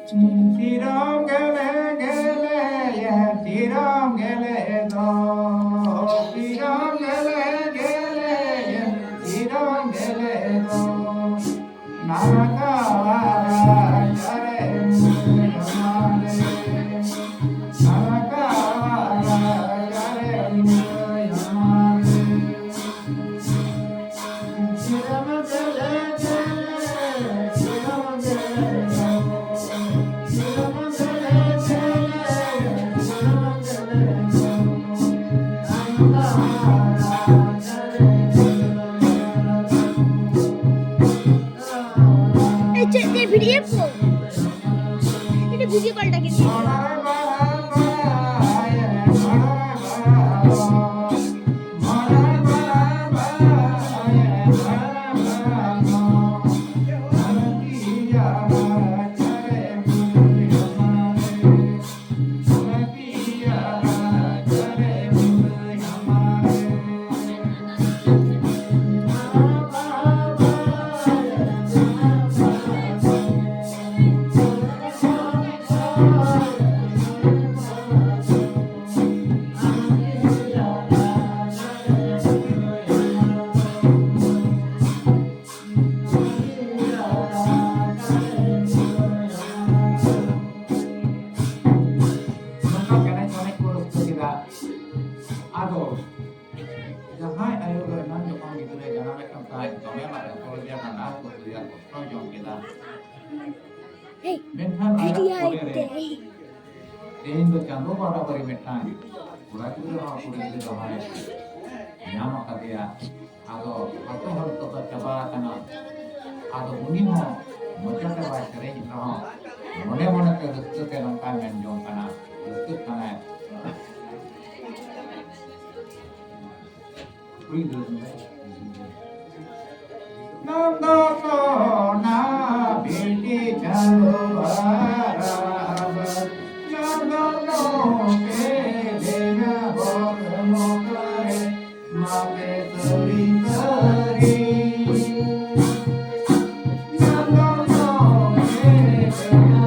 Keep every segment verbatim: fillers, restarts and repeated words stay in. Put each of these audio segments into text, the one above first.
ᱛᱤᱨᱚᱢ ᱜᱮᱞᱮ ᱜᱮᱞᱮ ᱛᱤᱨᱚᱢ ᱜᱮᱞᱮ ᱫᱚ, ᱛᱤᱨᱚᱢ ᱜᱮᱞᱮ ᱜᱮᱞᱮ ᱛᱤᱨᱚᱢ ᱜᱮᱞᱮ ᱫᱚ᱾ ᱱᱟᱨᱟᱠᱟ ᱪᱟᱨᱮ ᱢᱩᱭᱟᱢᱟᱨᱮ, ᱱᱟᱨᱟᱠᱟ ᱪᱟᱨᱮ ᱢᱩᱭᱟᱢᱟᱨᱮ᱾ এই যে, যে ভিডিও কো। এটা ভিডিও কলটা কিন্তু। ᱱᱚᱝᱠᱟ ᱮᱱᱮᱡ ᱥᱮᱨᱮᱧ ᱠᱚ ᱨᱟᱹᱥᱠᱟᱹ ᱠᱮᱫᱟ᱾ ᱟᱫᱚ ᱡᱟᱦᱟᱸᱭ ᱟᱭᱳ ᱫᱚ ᱮᱱᱟᱝ ᱡᱚᱠᱷᱚᱱ ᱜᱤᱫᱽᱨᱟᱹᱭ ᱡᱟᱱᱟᱢᱮᱫ ᱠᱟᱱ ᱛᱟᱦᱮᱸᱫ, ᱫᱚᱢᱮ ᱞᱟᱡ ᱦᱚᱯᱚᱱ ᱨᱮᱭᱟᱜ ᱱᱟᱱᱟ ᱠᱚ ᱨᱮᱭᱟᱜ ᱠᱚᱥᱴᱚᱭ ᱡᱚᱢ ᱠᱮᱫᱟ᱾ ᱢᱮᱱᱠᱷᱟᱱ ᱟᱭᱟᱜ ᱯᱚᱨᱮ ᱨᱮ ᱛᱮᱦᱮᱧ ᱫᱚ ᱪᱟᱸᱫᱚ ᱵᱟᱨᱟᱵᱟᱨᱤ ᱢᱤᱫᱴᱟᱝ ᱠᱚᱲᱟ ᱜᱤᱫᱽᱨᱟᱹ ᱦᱚᱸ ᱠᱩᱲᱤ ᱜᱤᱫᱽᱨᱟᱹ ᱦᱚᱸᱭ ᱧᱟᱢ ᱟᱠᱟᱫᱮᱭᱟ᱾ ᱟᱫᱚ ᱟᱛᱳ ᱦᱚᱲ ᱠᱚᱫᱚ ᱪᱟᱵᱟ ᱟᱠᱟᱱᱟ᱾ ᱟᱫᱚ ᱩᱱᱤ ᱦᱚᱸ ᱢᱚᱪᱟ ᱛᱮ ᱵᱟᱭ ᱥᱮᱨᱮᱧ ᱨᱮᱦᱚᱸ ᱢᱚᱱᱮ ᱢᱚᱱᱮ ᱛᱮ ᱨᱟᱹᱥᱠᱟᱹ ᱛᱮ ᱱᱚᱝᱠᱟᱭ ᱢᱮᱱ ᱡᱚᱝ ᱠᱟᱱᱟ, ᱨᱟᱹᱥᱠᱟᱹᱜ ᱠᱟᱱᱟᱭ᱾ ᱠᱩᱲᱤ ᱜᱤᱫᱽᱨᱟᱹ ᱠᱟᱱᱟᱭ᱾ ᱱᱚᱱᱫᱚ ᱥᱳᱱᱟ ᱵᱤᱴᱤ ᱪᱟᱸᱫᱳ ᱟᱨᱟᱵ, ᱱᱚᱱᱫᱚ ᱱᱚᱛᱮ ᱵᱮᱱᱟ ᱦᱚᱲᱢᱚ ᱠᱚᱨᱮ ᱢᱟᱯᱮ ᱥᱟᱹᱨᱤ ᱥᱟᱹᱨᱤ᱾ ᱱᱚᱱᱫᱚ ᱱᱚᱛᱮ ᱵᱮᱱᱟ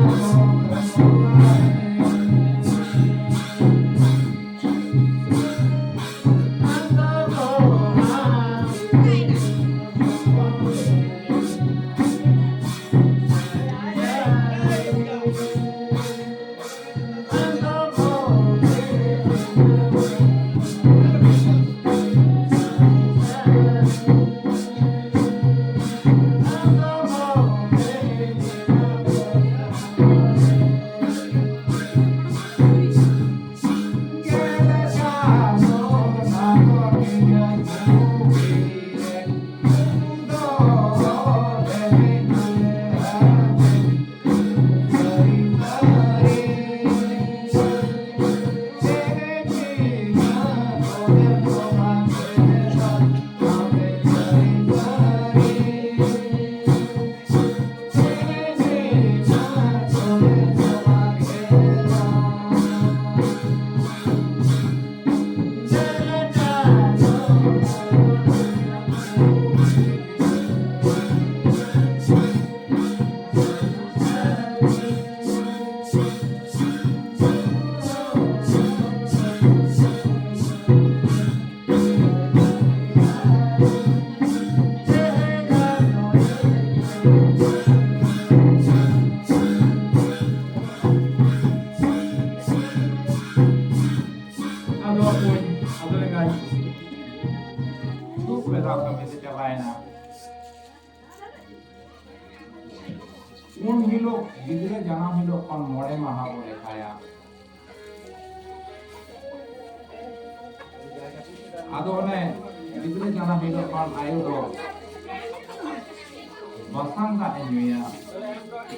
ᱪᱟᱵᱟᱭᱮᱱᱟ᱾ ᱩᱱ ᱦᱤᱞᱳᱜ ᱜᱤᱫᱽᱨᱟᱹ ᱡᱟᱱᱟᱢ ᱦᱤᱞᱳᱜ ᱠᱷᱚᱱ ᱢᱚᱬᱮ ᱢᱟᱦᱟ ᱵᱚ ᱞᱮᱠᱷᱟᱭᱟ᱾ ᱟᱫᱚ ᱚᱱᱮ ᱜᱤᱫᱽᱨᱟᱹ ᱡᱟᱱᱟᱢ ᱦᱤᱞᱳᱜ ᱠᱷᱚᱱ ᱟᱭᱳ ᱫᱚ ᱵᱟᱥᱟᱝ ᱫᱟᱜ ᱮ ᱧᱩᱭᱟ,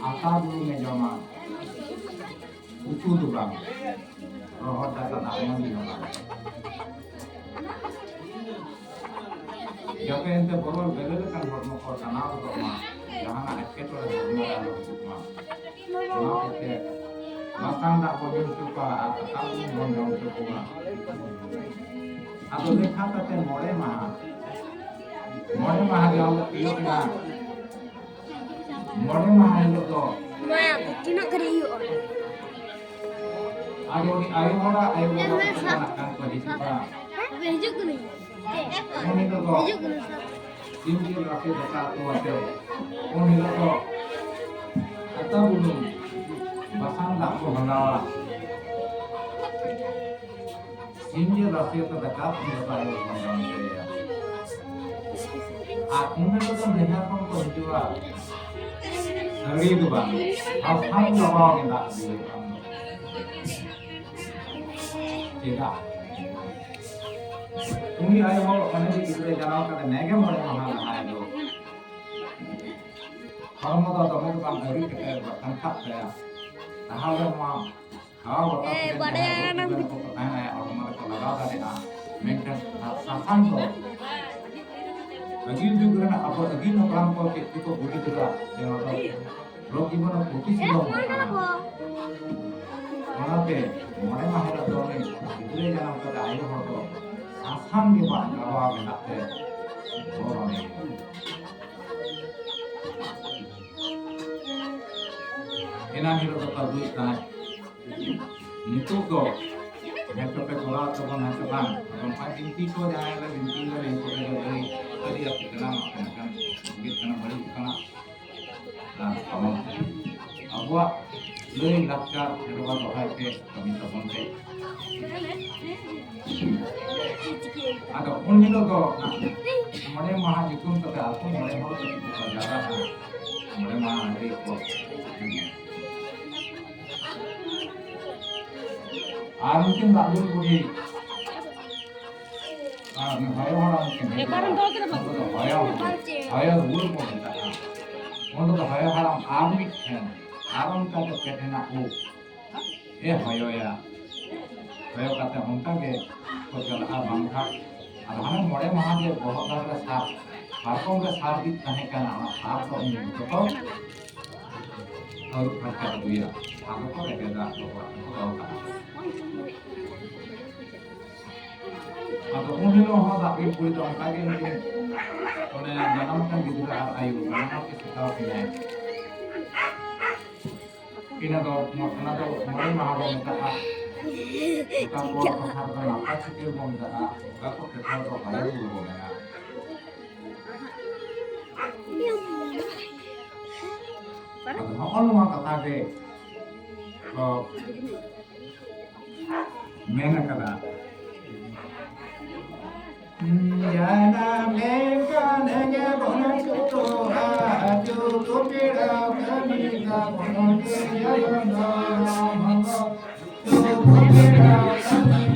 ᱟᱛᱟ ᱵᱩᱞᱩᱝ ᱮ ᱡᱚᱢᱟ, ᱩᱛᱩ ᱫᱚ ᱵᱟᱝ, ᱨᱚᱦᱚᱲ ᱫᱟᱠᱟ ᱫᱟᱜ ᱢᱟᱹᱰᱤ ᱦᱚᱸ ᱵᱟᱝ᱾ ᱡᱟᱛᱮ ᱮᱱᱛᱮ ᱵᱚᱞᱚ ᱵᱮᱞᱮ ᱞᱮᱠᱟᱱ ᱦᱚᱲᱢᱚ ᱠᱚ ᱴᱟᱱᱟᱣ ᱜᱚᱫᱚᱜ ᱢᱟ, ᱡᱟᱦᱟᱱᱟᱜ ᱮᱴᱠᱮᱴᱚᱬᱮ ᱦᱚᱲᱢᱚ ᱨᱮ ᱟᱞᱚ ᱦᱤᱡᱩᱜ ᱢᱟ᱾ ᱚᱱᱟ ᱦᱚᱛᱮᱡ ᱛᱮ ᱵᱟᱥᱟᱝ ᱫᱟᱜ ᱵᱚᱱ ᱧᱩ ᱦᱚᱪᱚ ᱠᱚᱣᱟ ᱟᱨ ᱟᱛᱟ ᱵᱩᱞᱩᱝ ᱵᱚᱱ ᱡᱚᱢ ᱦᱚᱪᱚ ᱠᱚᱣᱟ᱾ ᱟᱫᱚ ᱞᱮᱠᱷᱟ ᱠᱟᱛᱮ ᱢᱚᱬᱮ ᱢᱟᱦᱟ, ᱢᱚᱬᱮ ᱢᱟᱦᱟ ᱡᱟᱦᱟᱸ ᱞᱮ ᱛᱤᱭᱳᱜ ᱮᱱᱟ, ᱢᱚᱬᱮ ᱢᱟᱦᱟ ᱦᱤᱞᱳᱜ ᱫᱚ ᱢᱟ, ᱛᱤᱱᱟᱹᱜ ᱜᱷᱟᱹᱲᱤᱡ ᱦᱩᱭᱩᱜᱼᱟ? ᱟᱫᱚ ᱩᱱᱤ ᱟᱭᱳ ᱦᱚᱲᱟᱜ ᱟᱭᱳ ᱵᱟᱵᱟ ᱠᱚ ᱪᱟᱞᱟᱜ ᱠᱟᱱ ᱠᱚ ᱦᱤᱡᱩᱜᱼᱟ᱾ ᱦᱮᱸ, ᱦᱤᱡᱩᱜ ᱠᱟᱹᱱᱟᱹᱧ᱾ ᱩᱱ ᱦᱤᱞᱳᱜ ᱫᱚ ᱦᱤᱡᱩᱜ ᱠᱟᱹᱱᱟᱹᱧ ᱥᱟᱨ᱾ ᱥᱤᱢ ᱡᱤᱞ ᱨᱟᱥᱮ ᱫᱟᱠᱟ ᱩᱛᱩ ᱟᱛᱮ ᱩᱱ ᱦᱤᱞᱳᱜ ᱫᱚ ᱟᱛᱟ ᱵᱩᱞᱩᱝ ᱵᱟᱥᱟᱝ ᱫᱟᱜ ᱠᱚ ᱵᱷᱟᱜᱟᱣᱟ᱾ ᱥᱤᱢ ᱡᱤᱞ ᱨᱟᱥᱮ ᱟᱛᱮ ᱫᱟᱠᱟ ᱩᱱ ᱦᱤᱞᱳᱜ ᱫᱚ ᱟᱭᱳ ᱵᱟᱵᱟ ᱠᱚ ᱡᱚᱢ ᱦᱚᱪᱚᱭᱮᱭᱟ᱾ ᱟᱨ ᱩᱱ ᱦᱤᱞᱳᱜ ᱫᱚ ᱱᱟᱹᱭᱦᱟᱹᱨ ᱠᱷᱚᱱ ᱠᱚ ᱦᱤᱡᱩᱜᱼᱟ᱾ ᱥᱟᱹᱲᱤ ᱫᱚ ᱵᱟᱝ, ᱥᱟᱥᱟᱝ ᱞᱟᱜᱟᱣ ᱜᱮᱸᱫᱟᱜ ᱫᱤᱭᱮ ᱠᱷᱟᱱ ᱫᱚ᱾ ᱪᱮᱫᱟᱜ? ᱩᱱᱤ ᱟᱭᱳ ᱦᱚᱲ ᱚᱱᱮ ᱡᱮ ᱜᱤᱫᱽᱨᱟᱹ ᱡᱟᱱᱟᱢ ᱠᱟᱛᱮ ᱱᱮᱜᱮ ᱢᱚᱬᱮ ᱢᱟᱦᱟ ᱞᱟᱦᱟ ᱦᱤᱞᱳᱜ ᱦᱚᱲᱢᱚ ᱫᱚ ᱫᱚᱢᱮ ᱫᱚ ᱵᱟᱝ ᱟᱹᱣᱨᱤ ᱠᱮᱴᱮᱡᱚᱜᱼᱟ, ᱠᱟᱱᱛᱷᱟᱜ ᱛᱟᱭᱟ᱾ ᱛᱟᱦᱚᱞᱮ ᱱᱚᱣᱟ ᱠᱷᱟᱣᱟ ᱜᱚᱴᱟ ᱮ, ᱠᱟᱛᱮ ᱵᱟᱲᱟᱭᱟ ᱡᱟᱦᱟᱸᱭ ᱨᱳᱜᱽ ᱚᱱᱟ ᱵᱤᱵᱟᱹᱫ ᱠᱚᱠᱚ ᱛᱟᱦᱮᱱᱟ, ᱦᱚᱲᱢᱚ ᱨᱮᱠᱚ ᱞᱟᱜᱟᱣ ᱫᱟᱲᱮᱭᱟᱜᱼᱟ᱾ ᱢᱮᱱᱠᱷᱟᱱ ᱥᱟ-, ᱥᱟᱥᱟᱝ ᱫᱚ ᱟᱹᱜᱤᱞ ᱡᱩᱜᱽ ᱨᱮᱱᱟᱜ ᱟᱵᱚ ᱟᱹᱜᱤᱞ ᱦᱟᱯᱲᱟᱢ ᱠᱚ ᱪᱮᱫ ᱠᱚᱠᱚ ᱵᱩᱡᱽ ᱠᱮᱫᱟ, ᱡᱮ ᱱᱚᱣᱟ ᱫᱚ ᱨᱳᱜᱽ ᱡᱤᱵᱚᱱ ᱯᱨᱚᱛᱤᱥᱳᱫᱷᱚ ᱠᱟᱱᱟ᱾ ᱚᱱᱟᱛᱮ ᱢᱚᱬᱮ ᱢᱟᱦᱟ ᱦᱤᱞᱳᱜ ᱫᱚ ᱩᱱᱤ ᱜᱤᱫᱽᱨᱟᱹ ᱡᱟᱱᱟᱢ ᱠᱟᱛᱮ ᱟᱭᱳ ᱦᱚᱲ ᱫᱚ ᱥᱟᱥᱟᱝ ᱜᱮ ᱵᱟᱝ ᱞᱟᱜᱟᱣ ᱢᱮᱱᱟᱜ ᱛᱮ ᱵᱚᱨᱚᱱ ᱮᱱᱟ᱾ ᱮᱱᱟᱝ ᱦᱤᱞᱳᱜ ᱫᱚᱠᱚ ᱟᱹᱜᱩᱭᱮᱫ ᱛᱟᱦᱮᱸᱫ᱾ ᱱᱤᱛᱚᱜ ᱫᱚ ᱦᱮᱸ ᱛᱚᱵᱮ ᱠᱚᱨᱟᱣ ᱛᱟᱵᱚᱱ, ᱦᱮᱸ ᱥᱮ ᱵᱟᱝ? ᱟᱫᱚ ᱱᱚᱝᱠᱟ ᱵᱤᱱᱛᱤ ᱠᱚ ᱡᱟᱦᱟᱸᱭ ᱞᱮ ᱵᱤᱱᱛᱤ ᱞᱮ ᱞᱟᱹᱭ ᱠᱚ ᱞᱟᱹᱭ ᱟᱹᱰᱤ ᱟᱹᱰᱤ ᱟᱯᱮ ᱠᱟᱱᱟ, ᱢᱮᱱᱠᱷᱟᱱ ᱵᱩᱜᱤᱜ ᱠᱟᱱᱟ, ᱵᱟᱹᱲᱤᱡ ᱠᱟᱱᱟ᱾ ᱟᱨ ᱟᱵᱚ, ᱟᱵᱚᱣᱟᱜ ᱞᱟᱹᱭ ᱞᱟᱠᱪᱟᱨ ᱥᱮᱨᱣᱟ ᱫᱚᱦᱚᱭ ᱯᱮ, ᱠᱟᱹᱢᱤ ᱛᱟᱵᱚᱱ ᱯᱮ᱾ ᱟᱫᱚ ᱩᱱ ᱦᱤᱞᱳᱜ ᱫᱚ ᱢᱚᱬᱮ ᱢᱟᱦᱟ ᱧᱩᱛᱩᱢ ᱠᱟᱛᱮ ᱟᱹᱛᱩ ᱢᱚᱬᱮ ᱦᱚᱲ ᱠᱟᱹᱴᱤᱡ ᱠᱚ ᱡᱟᱣᱨᱟᱜᱼᱟ᱾ ᱢᱚᱬᱮ ᱢᱟᱦᱟ ᱦᱟᱺᱰᱤ ᱠᱚ ᱟᱨ ᱩᱱᱠᱤᱱ ᱫᱟᱜ ᱫᱩᱞ ᱵᱩᱰᱷᱤ ᱟᱨ ᱦᱚᱭᱚ ᱦᱟᱲᱟᱢ ᱠᱤᱱ ᱦᱮᱡ ᱮᱱᱟ᱾ ᱚᱠᱟᱨᱮᱢ ᱫᱚᱦᱚ ᱠᱮᱫᱟ ᱵᱟᱹᱵᱩ? ᱩᱱᱠᱩ ᱫᱚ ᱦᱚᱭᱚ, ᱦᱚᱭᱚ ᱨᱩᱣᱟᱹᱲ ᱠᱚ ᱢᱮᱛᱟᱜᱼᱟ᱾ ᱩᱱᱠᱩ ᱫᱚ ᱦᱚᱭᱚ ᱦᱟᱲᱟᱢ ᱟᱨ ᱢᱤᱫ ᱴᱷᱮᱱ ᱟᱨ ᱚᱱᱠᱟ ᱜᱮ ᱯᱮ ᱴᱷᱮᱱᱟᱜ ᱩᱵ ᱮ ᱦᱚᱭᱚᱭᱟ᱾ ᱦᱚᱭᱚ ᱠᱟᱛᱮ ᱚᱱᱠᱟ ᱜᱮ ᱠᱚ ᱪᱟᱞᱟᱜᱼᱟ᱾ ᱵᱟᱝᱠᱷᱟᱱ ᱟᱫᱚ ᱦᱟᱱᱮ ᱢᱚᱬᱮ ᱢᱟᱦᱟ ᱜᱮ ᱵᱚᱦᱚᱜ ᱫᱟᱜ ᱨᱮ ᱥᱟᱨ, ᱯᱟᱨᱠᱚᱢ ᱨᱮ ᱥᱟᱨ ᱵᱤᱫ ᱛᱟᱦᱮᱸ ᱠᱟᱱᱟ, ᱚᱱᱟ ᱥᱟᱨ ᱫᱚ ᱩᱱ ᱡᱚᱛᱚ ᱟᱹᱨᱩᱵ ᱯᱷᱟᱨᱪᱟ ᱟᱹᱜᱩᱭᱟ᱾ ᱟᱫᱚ ᱠᱚ ᱨᱮᱵᱮᱫᱟ, ᱟᱫᱚ ᱠᱚ ᱫᱚᱦᱚ ᱠᱟᱜᱼᱟ᱾ ᱟᱫᱚ ᱩᱱ ᱦᱤᱞᱳᱜ ᱦᱚᱸ ᱫᱟᱜ ᱜᱮ ᱠᱩᱲᱤ ᱫᱚ ᱚᱱᱠᱟ ᱜᱮ ᱩᱱᱠᱤᱱ ᱚᱱᱮ ᱡᱟᱱᱟᱢ ᱠᱟᱱ ᱜᱤᱫᱽᱨᱟᱹ ᱟᱨ ᱟᱭᱳ ᱵᱟᱱᱟ ᱦᱚᱲ ᱠᱤᱱ ᱥᱮᱛᱟᱣ ᱠᱤᱱᱟᱭ᱾ ᱤᱱᱟᱹ ᱫᱚ ᱚᱱᱟ ᱫᱚ ᱢᱚᱬᱮ ᱢᱟᱦᱟ ᱵᱚᱱ ᱢᱮᱛᱟᱜᱼᱟ᱾ ᱚᱠᱟ ᱠᱚ ᱴᱚᱴᱷᱟ ᱨᱮᱫᱚ ᱱᱟᱯᱟᱭ ᱪᱷᱟᱹᱴᱭᱟᱹᱨ ᱵᱚᱱ ᱢᱮᱛᱟᱜᱼᱟ, ᱚᱠᱟ ᱠᱚ ᱴᱚᱴᱷᱟ ᱨᱮᱫᱚ ᱵᱟᱭᱟᱢ ᱵᱚᱱ ᱢᱮᱱᱟ᱾ ᱟᱫᱚ ᱱᱚᱜᱼᱚ ᱱᱚᱣᱟ ᱠᱟᱛᱷᱟ ᱜᱮ ᱠᱚ ᱢᱮᱱ ᱟᱠᱟᱫᱟ᱾ ᱡᱟᱱᱟᱢ ᱞᱮᱱᱠᱷᱟᱱ ᱜᱮ ᱵᱚᱱ ᱪᱷᱩᱴᱟᱹᱜᱼᱟ, ᱡᱩᱫᱩ ᱯᱮᱲᱟ ᱠᱟᱹᱢᱤ ᱛᱟᱵᱚᱱ ᱜᱮ ᱡᱚᱛᱚ ᱦᱚᱲ᱾ ᱡᱩᱫᱩ ᱯᱮᱲᱟ ᱠᱟᱹᱢᱤ